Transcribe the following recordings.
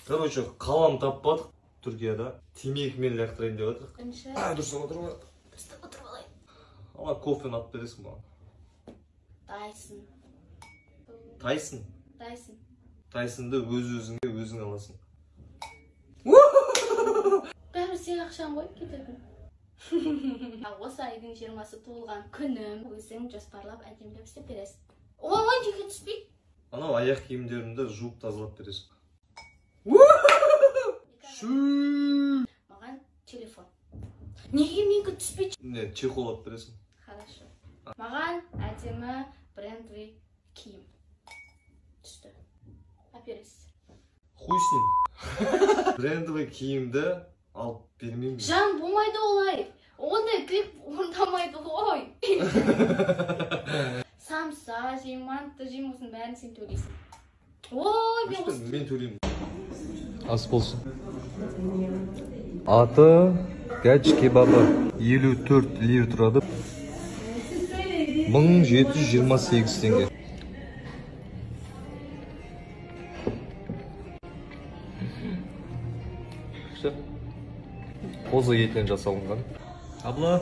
Короче, қалам таппадық Түркияда. Темекімен лақтырайын деп жатырық. Бірінші. Дұрыстап отырып алайық. Дұрыстап отырып алайық. Ана кофені алып бересің маған. Тайсон. Тайсон? Тайсон. Тайсонды өз өзіңе өзің аласың. Бәрібір сенің ақшаң ғой кететін. Осы айдың 20-сы туылған күнім, өзің жоспарлап әдемілеп істеп бересің. Оған жеке түспейді. Анау аяқ киімдерімді жуып тазалап бересің. Маған телефон. Неге менікі түспейді? Не, чехол алып бересің. Хорошо. Маған әдемі брендовый киім түсті. Әпересіз. Хуй с ним. Брендовый киімді алып бермеймін. Жан, болмайды олай. Ондай клип орындамайды ғой. Самса жеймін, манты жеймін, осының бәрін сен төлейсің. Ой, мен осы Мен төлеймін. Ас болсын. Аты Гач кебабы. 54 лир тұрады. 1728 теңге. Күшті. Қозы етінен жасалынған. Абла.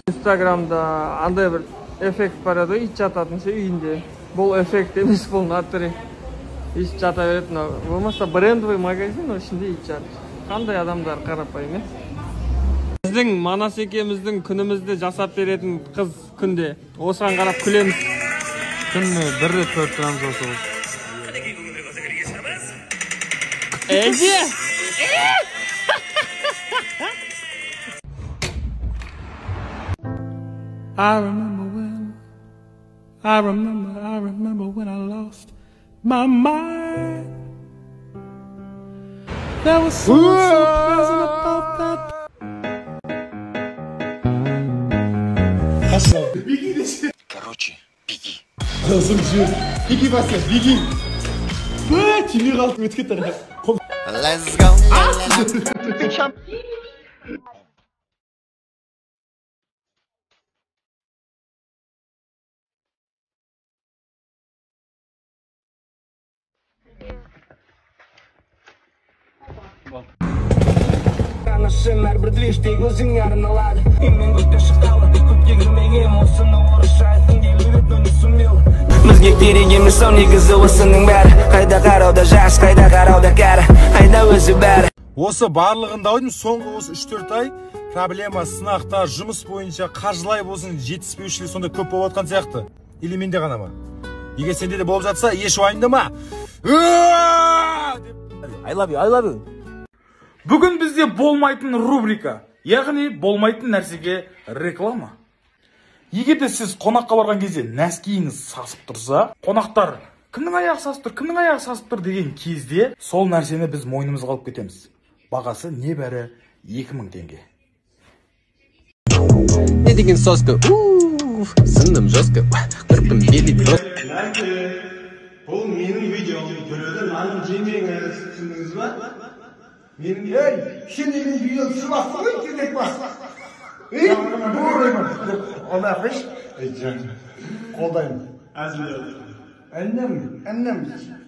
Инстаграмда андай бір эффект бар еді, ит жататын ше үйінде. Бұл эффект емес, бұл натуре. Ит жата береді мынау. Болмаса брендовый магазин, ішінде ит жатыр. Қандай адамдар қарапайым, е? Біздің Манас екеуміздің күнімізді жасап беретін қыз күнде. Осыған қарап күлеміз. Күніне бір рет көріп тұрамыз осы қыз. Әже! I remember when, I remember when I lost my mind. There was something so pleasant about that. Короче, беги. Беги, Вася, беги. Тимей қалды, өтіп кетті. Let's go. Әрбір движде өзің арналады. Мен көкте шыққалы көпке кірмегем, осыны орысша айтқым келіп еді, но не сумел. Бізге керек емес ау негізі осының бәрі. Қайда қарауда жас, қайда қарауда кәрі, қайда өзі бәрі. Осы барлығында ойдым, соңғы осы 3-4 ай проблема, сынақтар, жұмыс бойынша, қаржылай болсын, жетіспеушілік сондай көп болып жатқан сияқты. Или менде ғана ма? Егер сенде де болып жатса, еш уайымдама. I love you, I love you. Бүгін бізде болмайтын рубрика, яғни болмайтын нәрсеге реклама. Егер де сіз қонаққа барған кезде нәскиіңіз сасып тұрса, қонақтар кімнің аяғы сасып тұр, кімнің аяғы сасып тұр деген кезде сол нәрсені біз мойнымызға алып кетеміз. Бағасы небәрі 2000 теңге. Не деген соска, сындым жестко, кірпім билейді. Бұл менің видеом, біреуді нанын жемеңіз, түсіндіңіз ба? Менің, ей, сен менің видео түсіріп алыпсың ғой, тезірек бас. Ей, оны ақыш. Ей, жаным, қолдаймын. Інім, інім,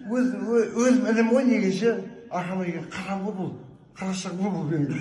өзім інім ғой негізі, арқама деген қарам ғой бұл, қарашақ ғой бұл менің.